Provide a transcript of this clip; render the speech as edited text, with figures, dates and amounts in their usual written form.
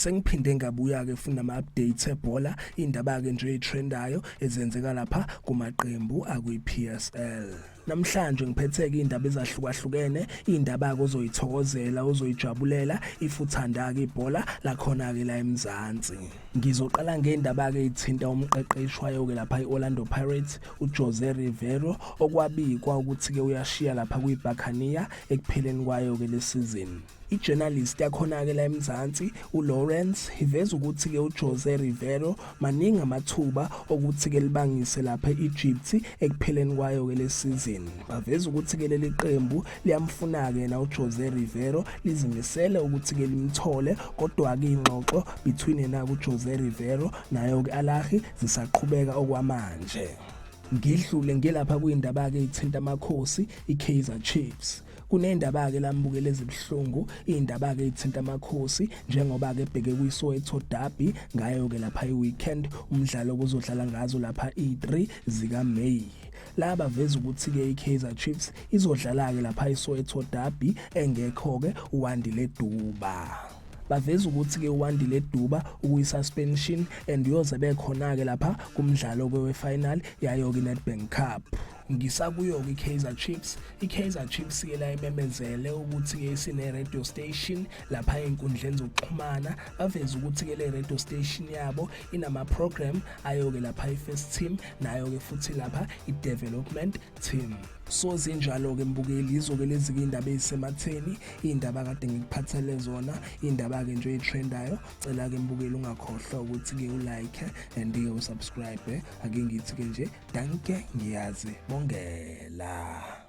Sengiphinde ngabuya ke futhi nama updates ebhola, indaba ke nje etrendayo ezenzeka lapha kumaqembu akwi PSL. Namhlanje ngiphetheke indaba ezahlukahlukene, indaba ke ozoyithokozela, ozoyijabulela if uthanda ke ibhola lakhona ke la eMzansi. Ngizoqala ngendaba ke ithinta umqeqeshi wayo ke lapha iOrlando Pirates uJose Riveiro okwabikwa ukuthi ke uyashiya lapha kwiBuccaneer ekupheleni kwayo ke le season. I-journalist yakhona-ke la eMzansi uLawrence iveza ukuthi-ke uJose Riveiro maningi amathuba okuthi-ke libangise lapha e-Egypt ekupheleni kwayo-ke le season. Baveza ukuthi-ke leli qembu liyamfuna-ke yena uJose Riveiro lizimisele ukuthi-ke limthole kodwa-ke iy'ngxoxo between yena-ke uJose Riveiro nayo-ke Al Ahly zisaqhubeka okwamanje. Ngidlule ngilapha kuyindaba-ke ithinta amakhosi i-Kaizer Chiefs. Kunendaba-ke lambukela ezibuhlungu, indaba-ke ithinta amakhosi njengoba-ke ebheke kwiSoweto Derby ngayo-ke lapha i-weekend umdlalo kuzodlala ngazo lapha i-3 zikaMay. La baveza ukuthi-ke i-Kaizer Chiefs izodlala-ke lapha iSoweto Derby engekho-ke uWandile Duba. Baveza ukuthi-ke uWandile Duba ukuyi-suspension and uyoze bekhona-ke lapha kumdlalo-ke we-final yayo-ke i-Nedbank Cup. Ngisakuyo-ke i-Kaizer Chiefs, i-Kaizer Chiefs ke la imemezele ukuthi-ke isine-radio station lapha ey'nkundleni zokuxhumana. Baveze ukuthi-ke le radio station yabo inama-program ayo-ke lapha i-first team nayo-ke futhi lapha i-development team. So zinjalo-ke mbukeli, yizo-ke lezi-ke iy'ndaba ey'sematheni, iy'ndaba kade ngikuphathele zona, iy'ndaba-ke nje ey'trendayo. Cela-ke mbukeli ungakhohlwa ukuthi-ke ulike and-ke usubscribe. Ake ngithi-ke nje danke, ngiyazi bongela.